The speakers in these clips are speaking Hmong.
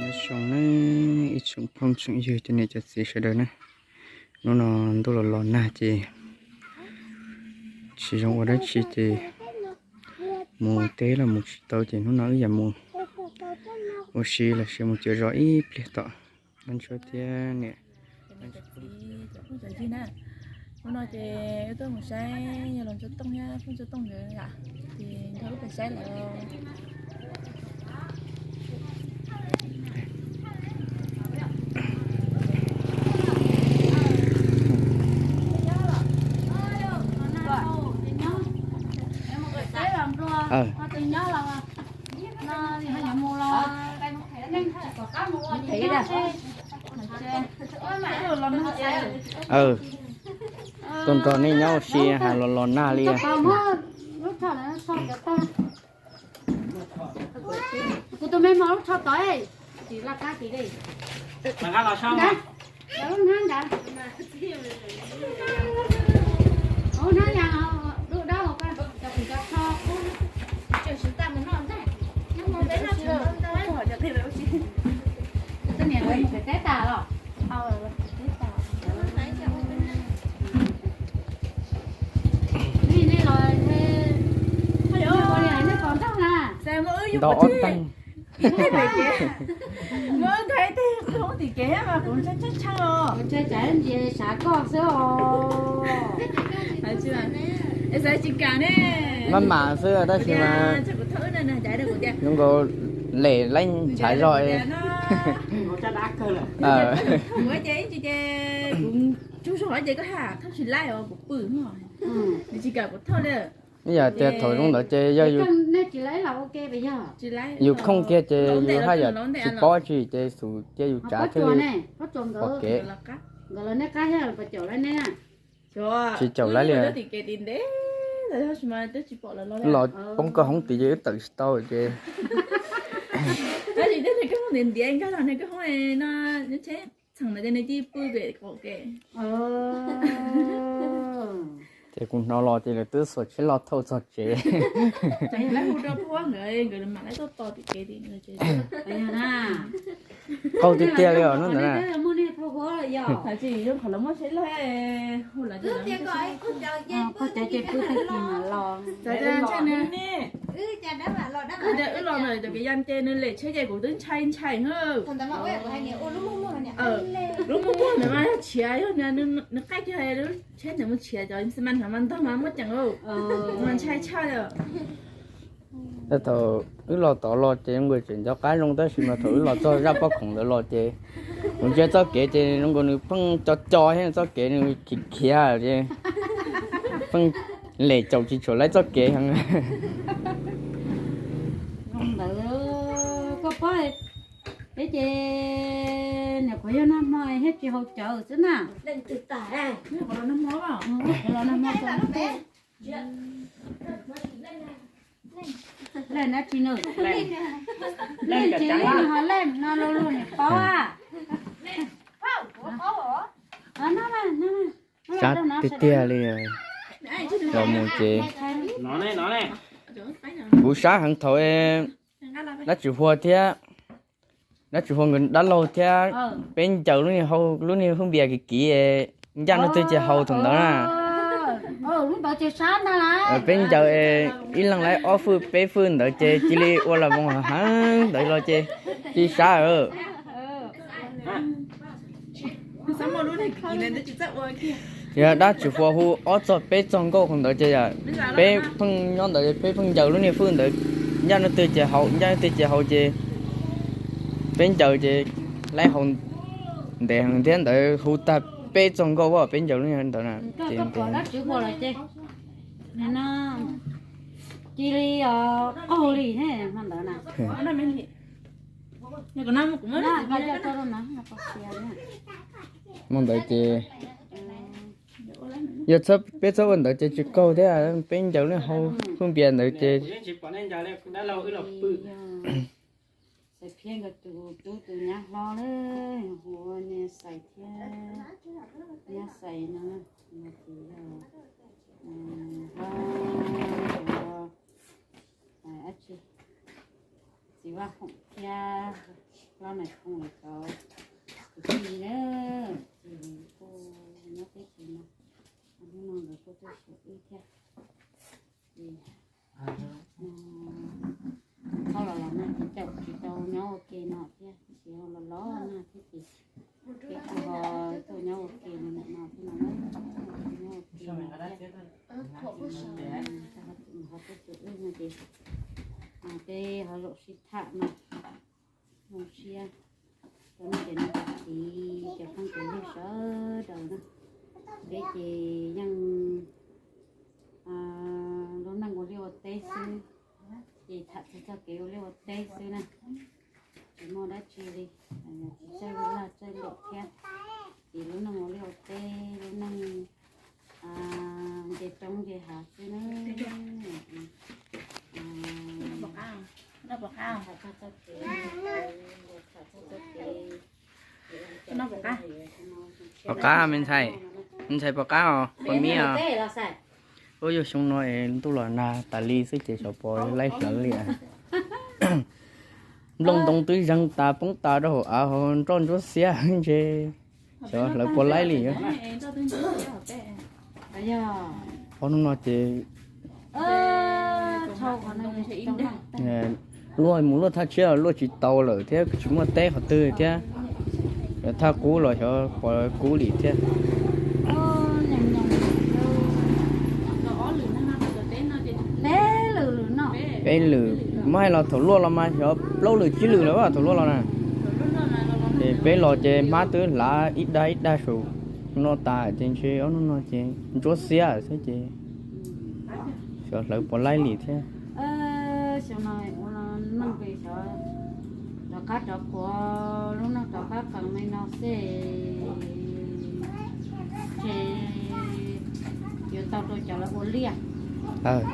Nyob zoo na ib tsoom phooj tsoom ywg cov niam cov txiv sawv daws na, hnub no ntuj los los nag ces tsis zoo ua dab tsi ces mus teb los mus tsis tau ces hnub no wb yam mus ua si los sis mus cuav zos ib pliag tom Npab Ntsuab thiab niam. Hnub no ces wb tuaj mus saib yog los Ntsuab Tooj thiab Phooj Ntsuab Tooj nkawd yom, ces nrog wb pais saib lawm. Tuaj nrog nej nyob ua si hais los los nag li. Kuv tus me mos lub tsho tod, tim laj kab tim li. Lub hnab ntawd, lub hnab yas, lub dawb hauv ko, cov kws cov tsho. Tus niam mus pem teb tas los? Nej los, nej pom nrog na. Nto ob teeg. Muab nthaib tej qhov tim kev mas kuv ntshai tshaj tshaj os. Kuv ntshai tsam ntsia sav koj xwb os. Maj mam xwb tab sis mas zoo nkaus lem laib ntshav zog. Kuv ces ib tsis ces kuv tsaug zog ces koj haj thauj tsis laib os, kuv pw no. Nws tsis kam kuv thauj li. Ib yam tias thaum zoo ntawd ces yog yus, yus khooj kiag ces yus haj yam tsis paub tsi ces xum cia yus tsav thiaj li pom kev. Tsis caum laib li. Los poob koj hoob tid ces wb tawm tsis tau ces. Txheem ntawd ces nws cia pw pem qaum kev. Ces kuv hnov los ces lawv twb xuas tsheb loj thauj txog tsev. Ces yog lawv hu rau Phuab nkawd, nkawd mam lawv tuaj tos tim kev tim. Qaug tiag tiag li os hnub ntawd na. Tsis zoo qhov lawv muaj tsheb loj. Wb los ntawm cov kev yas ces nws lem tsheb ces kuv twb ntshai ntshai. Lub muag muag ntawd mas yog tshiav, yog nws qaij kiag lub tsheb ntawd mus tshiav cov xi mas hnov mas ntog mas muaj ceem mas ntshai tshaj li. Thaum wb los tod los ces nws tseem nco qab zoo tab sis mas thaum wb los txog zaj pob khoom ntawd los ces kuv ntsia txoj kev ces zoo nkaus nws pheej co co thiab txoj kev nws khiav khiav ces pheej lem caum tsis tshua laib txoj kev heev. Ntawd koj pab peb ces niam qhuav yog nag hmo thiab tsis haus cawv xwb na. Qhuav los nag hmo, leej dab tsi nws, leej tsis leej ho leej no luag luag niam paub a. Sab tiag tiag li. Los mus ces kuv sab heev thaum dab Tswm Hua thiab, dab Tswm Hua nkawd dab laug thiab peb ncaws lub niag hau lub niag hwj npias kiv kiv, ncaj no twg ces haus thaum ntawd na. Peb ncaws ib leeg laib ob fwj peb fwj ntawd ces cia li ua las voos heev ntawd los ces cia li sab. Yog dab Tswm Hua hu ob txog peb txog nkauj hauv ntawd ces yog peb pheej nyob ntawd peb pheej ncaws lub niag fwj ntawd, ncaj no twg ces haus ncaj no twg ces haus ces peb ncaws ces laib haus ntev heev thiab ntawd hu tag peb txog nkauj peb ncaws lub niag ntawd na. Ces cia li qaug li ntawd na. Mus ntawd ces yog peb txhob ua ntawd ces tsis qaug thiab, peb ncaws lub hau hwj npias ntawd ces. Xais Phiab nkawd tus tub tus nyab hlob na, hu ua Niag Xais thiab Nyab Xais no, ces yog hlob, dab tsi, txiv Vaj Hoom thiab hlob Nais Phoo cov kwv tij na, ces kuj nyob teb chaws no, hnub no nkawd kuj tuaj xyuas wb thiab. Ces ho los los nag ces caum tsis tau nyob ua ke no thiab, tsis ho los los nag thiab ces peb kuj ho tuaj nyob ua ke no nim no thiab no, nyob ua ke no thiab. Ho tuaj xyuas wb no ces peb ho zaum sib tham no, zoo siab rau nej cov niam cov txiv cov phooj cov ywg sawv daws na. Peb ces yeej lub neej ua liaj ua teb xwb, ces tham txog txoj kev ua liaj ua teb xwb na, tsis muaj dab tsi li, tsis txawj laj txawj lawm thiab. Ces lub neej ua liaj ua teb, lub neej nce roob nce hav xwb na. Pom qab me ntxhais, me ntxhais pom qab os, pom miv os. Ub, yog xyoo no es ntuj los nag tas li xwb ces xyov puas laib hlawv li. Nplooj ntoo twb zeeg tas poob tas rau hauv av hauv nroj ntsuab xiab ntshe xyov hlawv puas laib li. Ob hnub no ces luaj mus luaj thaj tshiab luaj tsis tau lawm thiab tsis muaj teb qhov twg thiab. Thaj qub los xyov puas kub li thiab. Peb lwm, muab hais los thaum luaj los mas xyov plaub lwm tsib lwm lawm thaum luaj los na. Ces peb los ces hmab twb hlav ib dag ib dag saum no tas ces ntshe ob hnub no ces ntsuab xiab xwb ces xyov hlawv puas laib li thiab. Xyov no ua neej pes xyov rov qab rov qhuav lub neej rov qab qees li no xwb, ces yuav tau rau cov lawv ua liaj.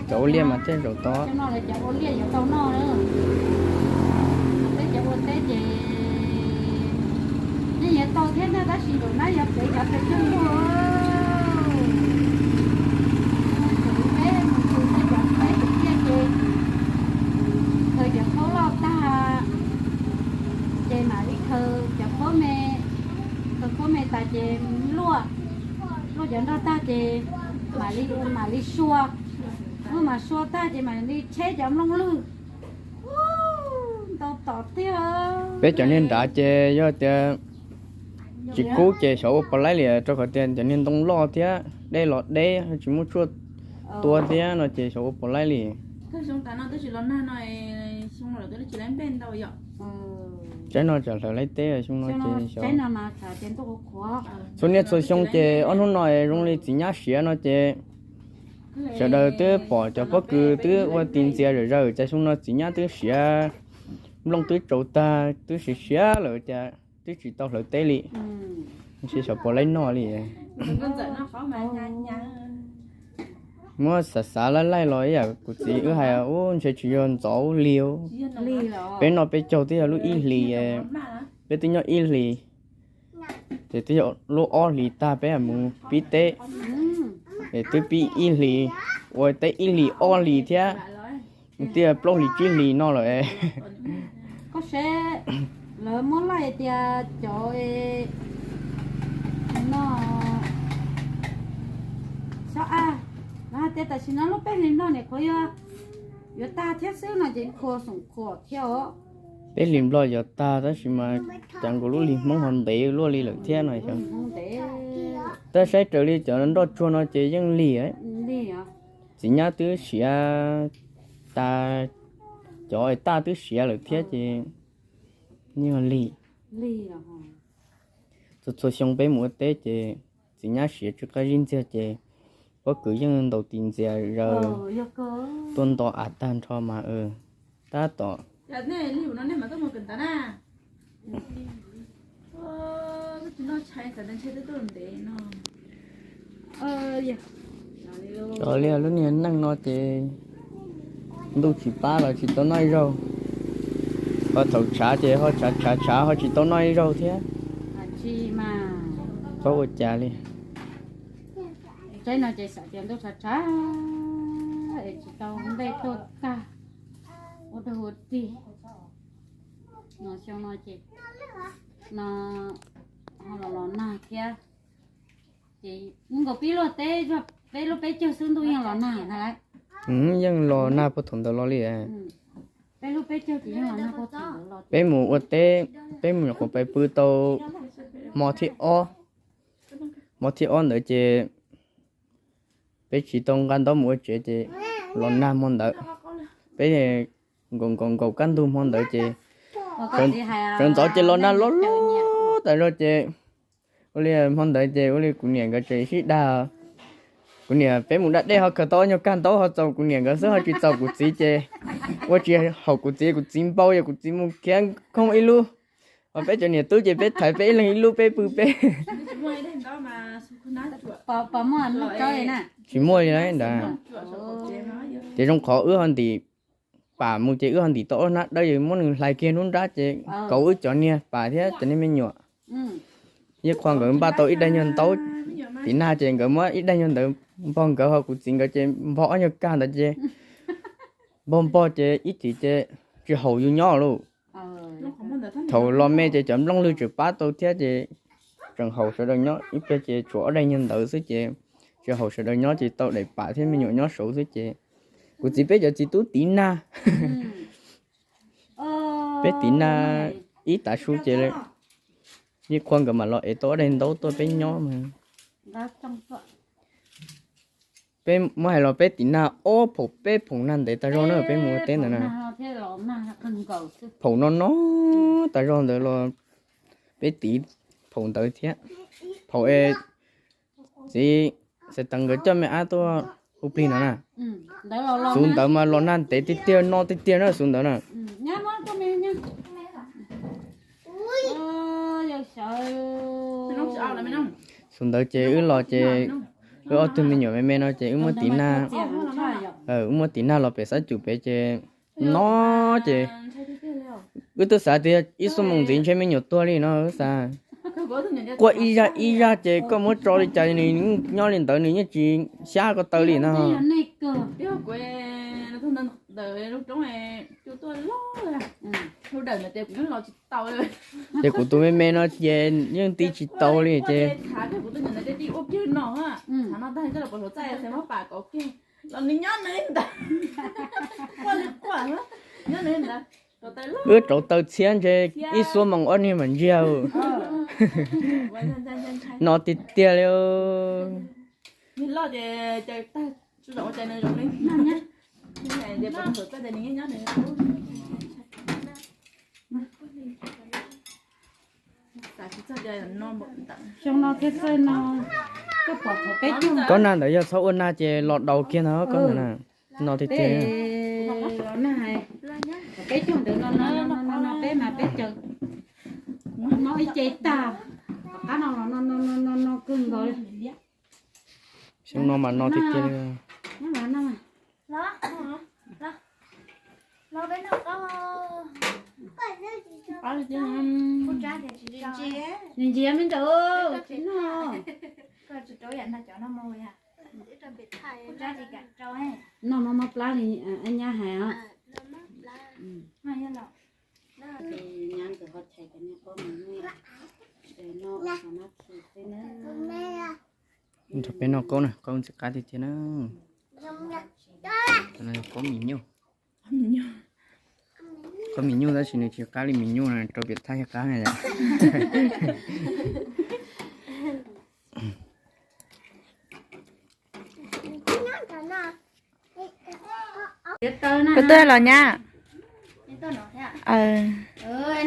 Cov ua liaj mas tej zaum tau. Xyov no lawv cov ua liaj yuav tau noj na. Peb cov ua teb ces yeej yuav tau thiab ntag tab sis nraum nab yog pem cov pes tsawg ntuj. Peb mus tus tej cov peb tus tiaj ces khaws cov khaub loj tag ces mam li khaws cov khaub me, khaws khaub me tas ces luaj, luaj cov nroj tag ces mam li, mam li sua, luaj mas sua tag ces mam li tsheb cov nplooj lwg. Ntau tom tiag. Peb cov niag nrad ces yog tias tsis kub ces xyov ua puas laib li rau qhov tias cov niag ntoo loj thiab dej los deb tsis muaj tshuaj tua thiab no ces xyov ua puas laib li. Tsaib no tseem hlawv laib teb xyoo no ces xyov. Txhua niaj txhua xyoo ces ob hnub no zoo li txiv nyab siav no ces sawv daws twb pom cov pob kws twb ua tis ntxias zawm zawm ces xyoo no txiv nyab twb siav, nplooj twb tsaus tag twb siav siav lawm ces twb tsis tau hlawv teb li. Ntshe xyov puas laib noj li. Muab xav xav laij laij los ib yam kuv txiv wb hais ub ntshe tsis yog ntxov ub li. Peb noj peb caug twb yog lub ib hlis, peb twb nyob ib hlis, ces twb yog lub ob hlis tag peb mus pib teb, es twb pib ib hlis, ua teb ib hlis ob hlis thiab, twb yog plaub hlis tsib hlis no lawm. Koj saib, lawv muab laij tias cov no xyov a, lawv hais tias tam sim no lub peb hlis nplog nim qhuav yuav, yuav tag thiab xwb no ces qhuas xoom qhuas thiab os. Peb hlis nplog yuav tag tab sis mas cas nkaus lub hlis Hmoob ho ntev luaj li lawm thiab no xyov. Tab saib raws li cov nroj tsuag no ces yeej lig. Txiv nyab twb siav tas, cov es taj twb siav lawm thiab ces yeej lig. Txhua txhua xyoo peb mus ua teb ces txiv nyab siav tsw qab zib ntxiag ces pob kws yeej ntaus tis ntxias zaws tuaj nto av tag nrho mas tab tom Cov li lub niag neej no ces ntuj tsis pab los tsis tau noj ib zaug, ho thaum tshav ces ho tshav tshav tshav ho tsis tau noj ib zaug thiab. Txhob ua cas li. Tsaib no ces xav tias ntuj tshav tshav es tsis tau nplej tuaj tag ua dog ua dig. Xyoo no ces no ho los los nag thiab. Ces nkaus pib luaj teb, peb lub peb caug xwb ntuj yeej los nag na lawm. Yeej los nag puag thaum ntawd los li. Peb lub peb caug ces yeej los nag puag thaum ntawd los. Peb mus ua teb, peb mus nyuam qhuav pais pw tau hmo thib ob, hmo thib ob ntawd ces peb tsis tau nqa ntaub mus ua tsev ces los nag hmo ntawd. Peb nkaum nkaum nkaum kaj ntug hmo ntawd ces sawv ntxov ces los nag loj loj tas zog ces ua li hmo ntawd ces ua li kuv niam nkawd tseem sib dag. Kuv niam peb mus da dej ho khaws tau ob nyuag kag ntaub ho txaus kuv niam nkawd xwb ho tsis txaus kuv txiv ces ua tsis haum kuv txiv, kuv txiv npau yog kuv txiv mus khiav khoob ib lub. Ho peb cov niam tub ces peb thaiv peb ib leeg ib lub peb pw peb. Tsis muaj li ntawd. Ces zoo qhov wb ho ntim pam mus ces wb ho ntim tau ob hnab dawb, yog muab nws hlais kiag lub nrab ces kauv wb cov niag pam thiab cov niag me nyuam. Yeej qhua nkawd npaj tau ib daig nyuag ntaub tim nag ces nkawd muab ib daig nyuag ntawd npog nkawd ho kuv txiv nkawd ces npog ob nyuag kag ntawd ces npog npog ces ib chim ces tsis haum yus nyob lauj. Thaum los me ces cov nplooj lwg tseem pab tau thiab ces tseem haum sawv daws nyob, ib pliag ces tshuav ob daig nyuag ntawd xwb ces tsis haum sawv daws nyob ces tau daim pam thiab me nyuam nyob saud xwb ces kuv txiv peb cov txiv tub tiv nag. Peb tiv nag ib tav su ces Yeej Qhua nkawd mam los ev tau ob daig ntaub tuaj peb nyob mas. Peb muab hais los peb tiv nag ob phaum peb phaum nag ntev tas zog na, peb mus ua teb ntawd na. Phaum no no tas zog ntawd los peb tiv phaum ntawd thiab. Phaum es txiv Xaiv Teev nkawd coj me ab tuaj hu plig no na. Xub ntawd mas los nag ntev tiag tiag no tiag tiag na xub ntawd na. Xub ntawd ces wb los ces wb ob tug me nyuam me me no ces wb muab tiv nag, wb muab tiv nag los pem xab cum pem ces no ces wb twb xav tias ib xuab moos ntxiv ntshe me nyuam tuag li no wb xav. Quaj ib zaj ib zaj ces koj muab tso li cas nws nyob li ntawd, nws yeej tsis xyab ko taw li no. Ces kuv tus me me no ces yeej ti tsis tau li ces wb rauv taw txhiab ntshe ib xuab moos ob niag mam ntsiag. No tiag tiag li. Xyoo no thiaj txawj no, koj pom thaum peb caug. Koj nag ntawd yog txhob ua nag ces los daus kiag ntag koj ntawd na. No tiag tiag. Los nag, thaum peb caug ntawd no no no no peb mas peb caug no ib ce tag, tom qab no los no no no no no kawg nkaus li. Xyoo no mas no tiag tiag li. Ntsia me ntawd tsis noj. Noj mov mab plab li nyab hais os. Nyab nkawd ho chais cov niag pob mis nyuj no, no khi xwb na. Nrog peb noj qaub na, qaub ntxim qab tiag tiag na. Pob mis nyuj, pob mis nyuj tab sis nws tsis qab li mis nyuj na, rau piam thaj qab na yom. Koj twb los nyab.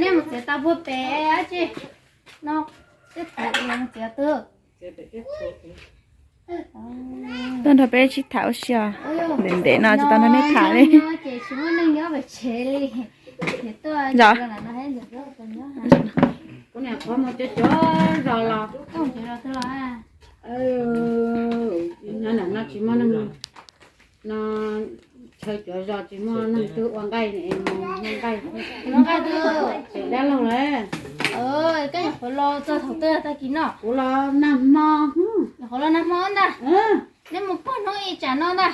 Nej mus txiav tau puag pem dab tsi? No, tej pem mus txiav twg? Tuaj nrog peb sib tham ua si os. Ntev ntev no tsis tau nrog nej tham li. Ces tsis muaj neeg nyob pem tsev li. Zos. Kuv niam qhuav mus cuab cuab zos los. Nyob ntawm no tsis muaj neeg. No chaw cuav zos tsis muaj neeg twg ua nqaij, mus ua nqaij. Ua nqaij twg? Tseem dab laug lawm. Koj nyuam qhuav los txog thaum twg tag kis no? Kuv los nag hmo. Nyuam qhuav los nag hmo ntag. Nej mus puag hnub i tsam no ntag.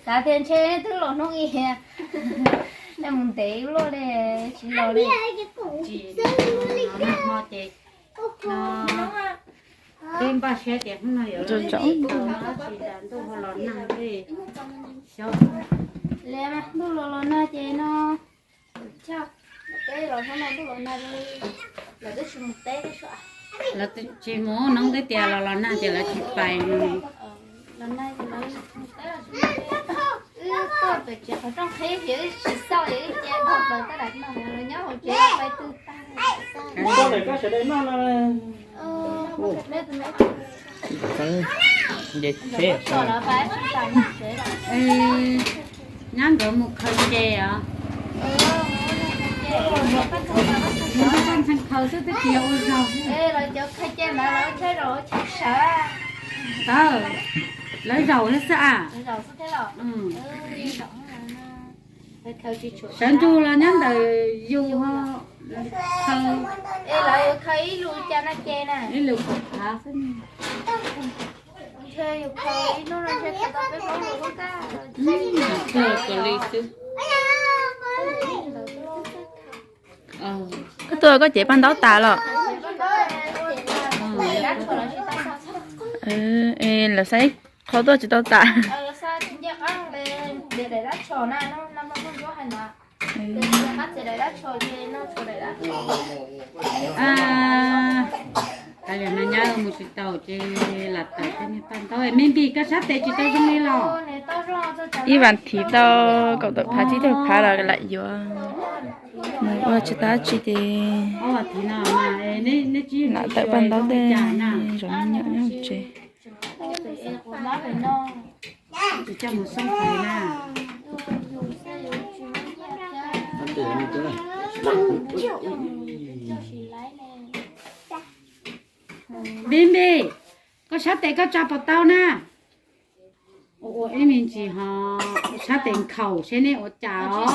Xav tias ntshe twb los hnub i. Mus ntev luaj li, tsis los li. Tsis, nag hmo ces no twb npaj siab tias hnub no yuav los ntev tau tsis tas ntuj ho los nag li. Xyov, ntuj los los nag ces no, peb los hnub no ntuj los nag li, lawv twb tsis mus teb, lawv tsis mus noob teb tias los los nag ces lawv tsis pais no. Los nag ces lawv mus teb los tsis mus teb. Wb tuaj pem tsev qhov rooj qhib ces wb tsis xauj es wb cia dhau plaws tab tom noj, lawv nyob hauv tsev pais twg tag. Koj sawv daws noj no. Nyob nkawd mus khaws nce os. Mus nrog koj ntxhee khaws xwb twb tsis yog ua zaug. Tawm, lawv zaum thiab xwb a. Sawv ntsug los nyob ntawm yus ho khaws. Ib lus khav xwb. Khaws li xwb. Koj tuaj koj cev paj ntaub tas los? Lawv xa ib qho tuaj tsis tau tas. Mus tsis tau ces lam tawm tej niag paj ntaub. Me Npis, koj sab tes tsis tau zoo li los? Ib vas thiv tau kaum tawm phav, tsib caug phav los lam yuav mus ua tsis tau dab tsi ces lam tawm paj ntaub tej zov me nyuam nyob tsev. Npis, Npis, koj sab tes koj tsa puas tau na? Ua ib me ntsis ho sab tes nkhaus seb neb ua cas os.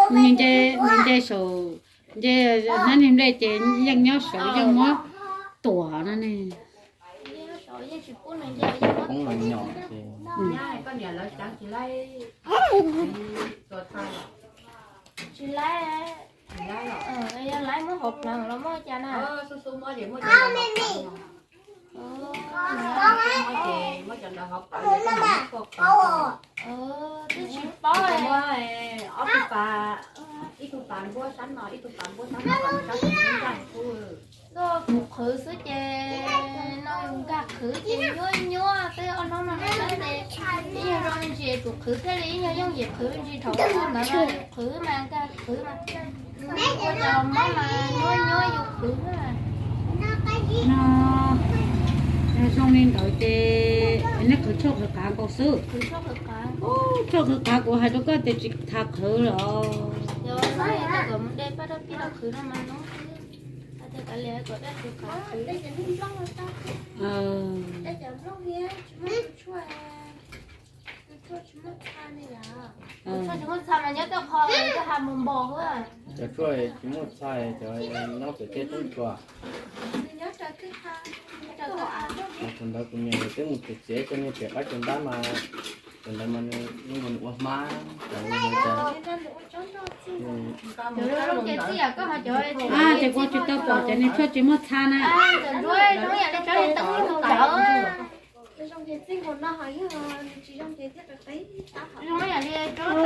Nws nce saum, nce hnab niag nplej ces yeej nyob saud yeej muab tuam no ne. Yog laiv muab hauv pleev los muab cas na? Twb tsis paub. Ib tug pas npuab sab no, ib tug pas npuab sab no, sab no ntag. Kuv qhwv xwb ces no yus nkag qhwv ces nyuab nyuab twb ob hnub no na ces ib nyuag zoo me ntsis kuv qhwv thiaj li ib nyuag yooj yim qhwv me ntsis thaum ub ntawd no yus qhwv mas nkag qhwv mas ua cas mob mas nyuab nyuab yus qhwv. No zoo li ntawd ces nej qhwv tshuaj qhwv qav nkaus xwb. Tshuaj qhwv qav kuv hais rau koj tias tsis tas qhwv los. Cov tshuaj tsis muaj txha, cov nyob pem tej tub tsuas. Thaum ntawd kuv niam twb mus txiav txiav cov niag pem qab cov ntab mas, thaum ntawd mas nws ua hmab, ces kuv tsis tau pom cov niag tshuaj tsis muaj txha na. Zoo li txij nkaus no ho yog nws tsis zoo ces thiaj qis qis tab ho. Zoo li tub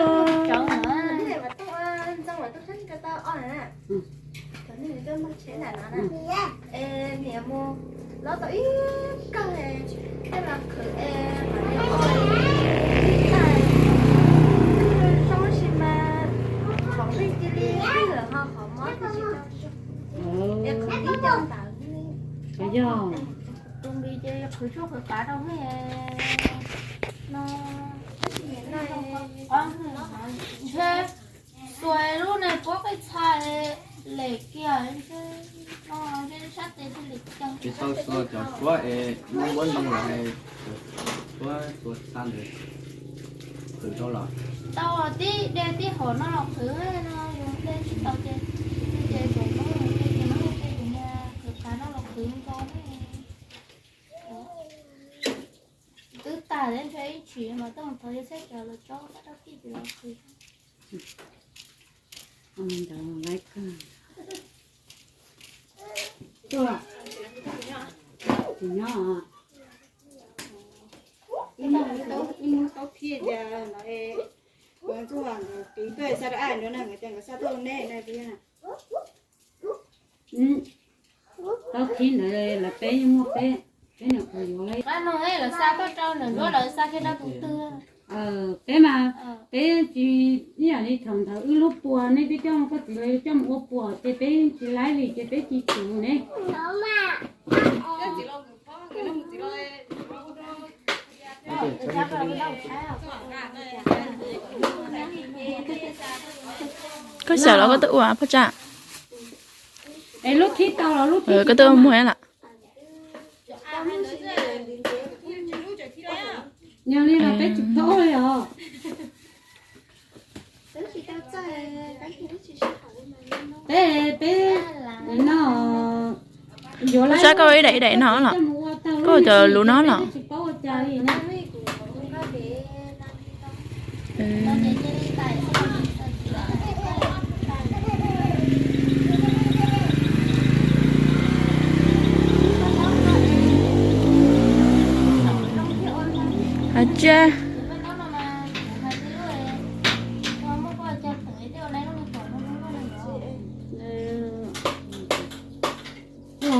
tsuas ntxeev mas tub txeeb ko taw os na. Thaum nws tuaj npaj tsheb ntawm no na, es niam mus lov tau ib kawg, tej los qhwv es qhov niag o ib tag, zoo tab sis mas qhov pheej cia li pheej lawm ho qhov mob thiaj tsis tau zoo. Es qhwv tib co ntawd li. Yog tus npis ces qhwv tshuaj qhwv qav rau me no. Ntshe xuas lub niag pob qij txha lem kiag ntshe no ntshe sab tes thiaj li cog. Tsis tau xuas cov suab es muab npuab ntoo los hais, cov suab xuas txha ntawd. Qhwv tau los? Tau tib de tib hom no los qhwv no, yus de tsis tau ces, ces tsoom no ces no ces yus niag qhwv qas no los qhwv nkaus ne. Twb tag thiab, ntshe ib chim mas tuaj mus thov yawg Txhiaj Tsawv los tso rau kij ces los qhwv. Ib hnub taub phiaj cas los, ntxuaj, piv tuaj xa rau aj nrog na, nkawd tias nkawd xa tuaj ne na. Taub khib ntawd lawv peb yeej muaj peb, peb nyuam qhuav yuav lawm. Qab no lawv xa tuaj rau ntawm nruab, lawv xa kiag rau tus twg? Peb mas, peb tsis ib yam li thaum ntawd wb lub puas nej peb coj mus, koj txiv lawv coj mus ua puas ces peb tsis laib li ces peb tsis tsum ne. Koj xyaum los koj tuaj ua poj tsam. Es lub khib tau los lub khib koj tuaj ua muag lawm. Yog li los peb tsis paub li os. Peb, peb no, yuav lawm, sab koj ib daim ib daim no los, koj cov lus no los. Hais tsa.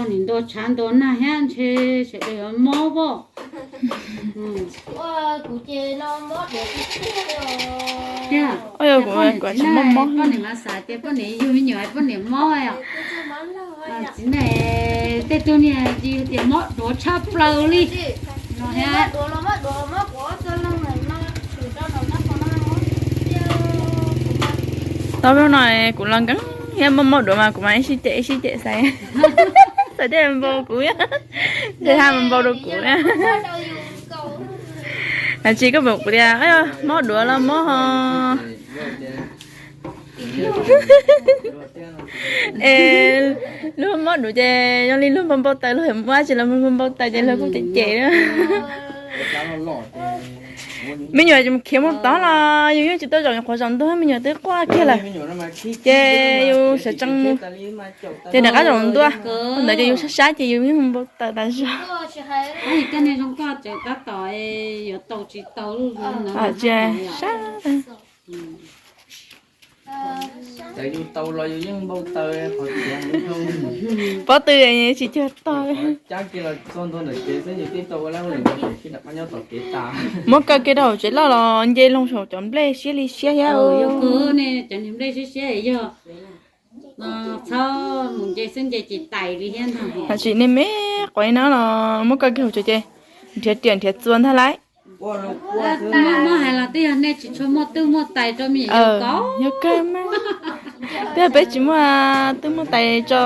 Nim nto tshav nto nag thiab ntshe sawv daws mob pob. Tiag, kuv tsis mob mob. Poj niam mas xav tias poj niam yug me nyuam poj niam mob os. Txiv neej tej tug niag yus tias mob duav tshaj plaws li no thiab. Tau zaug no kuv los nkees thiab, mob mob duav mas kuv mas ib sij cem ib sij cem xaiv, xaiv tej npau kuv, ntshe haj mas npau rau kuv. Hais tsis koj pom kuv tias mob duav los mob ho. Es luag mob duav ces yog li luag npau npau taws, luag muaj dab tsi los npau npau taws ces luag kuj cem cem. Me nyuam khiav mus tod los yus yeej tsis tau zaum nyuam qhuav zaum ntuag, me nyuam twb quaj kiag lawm. Ces yus sawv tsees, ces rov qab zaum ntua, ntawd ces yus sab sab ces yus yeej npau taws tas zog. Pob tw tsis cuag tog. Muab kaw kiag rau hauv tsev loj los nce loo saum cov nplej siab li siab thiab. Cov niag nplej siab siab yog txhob mus nce xwb, nce ces tais li thiab ntag. Tam sim nej me quav no los muab kaw kiag hauv tsev ces nrhiav riam nrhiav txuas ntag lauj. Muab hais los twb yog nej tsis tshua muaj twj muaj tais rau me nyuam yaus kov. Yog kawg mas, twb yog peb tsis muaj twj muaj tais tso.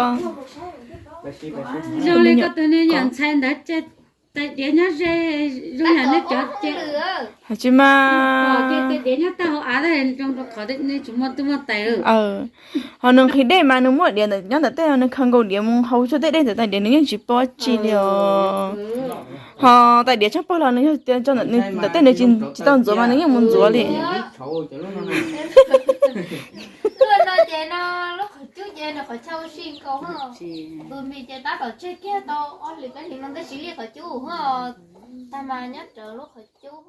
Zoo li koj tus niag nyuam ntxhais ntawd, tais diav nyob ze, zoo yam nej cov ces, tsis mas, tais diav nyob tag hauv av, zoo rau qhov nej tsis muaj twj muaj tais. Ho nws nqhis dej mas nws muaj diav ntawm nyob ntawm tej, nws khaws nkaus diav mus hau tsuag tej dej ntawm tais diav, nws yeej tsis pom dab tsi li os. Ho tais diav tshaaj pawg los nws yog tias tso ntawm tej nws tsis tau ntxuav mas nws yeej mus ntxuav li. Lub no ces no, lub qhov cub ces nws qhov chaw ua si nkaus, tus mis ces tab tom tseg kiag tau ob hlis peb hlis no ntej tsis liaj qhov cub ho, tag mas nyob rawv lub qhov cub.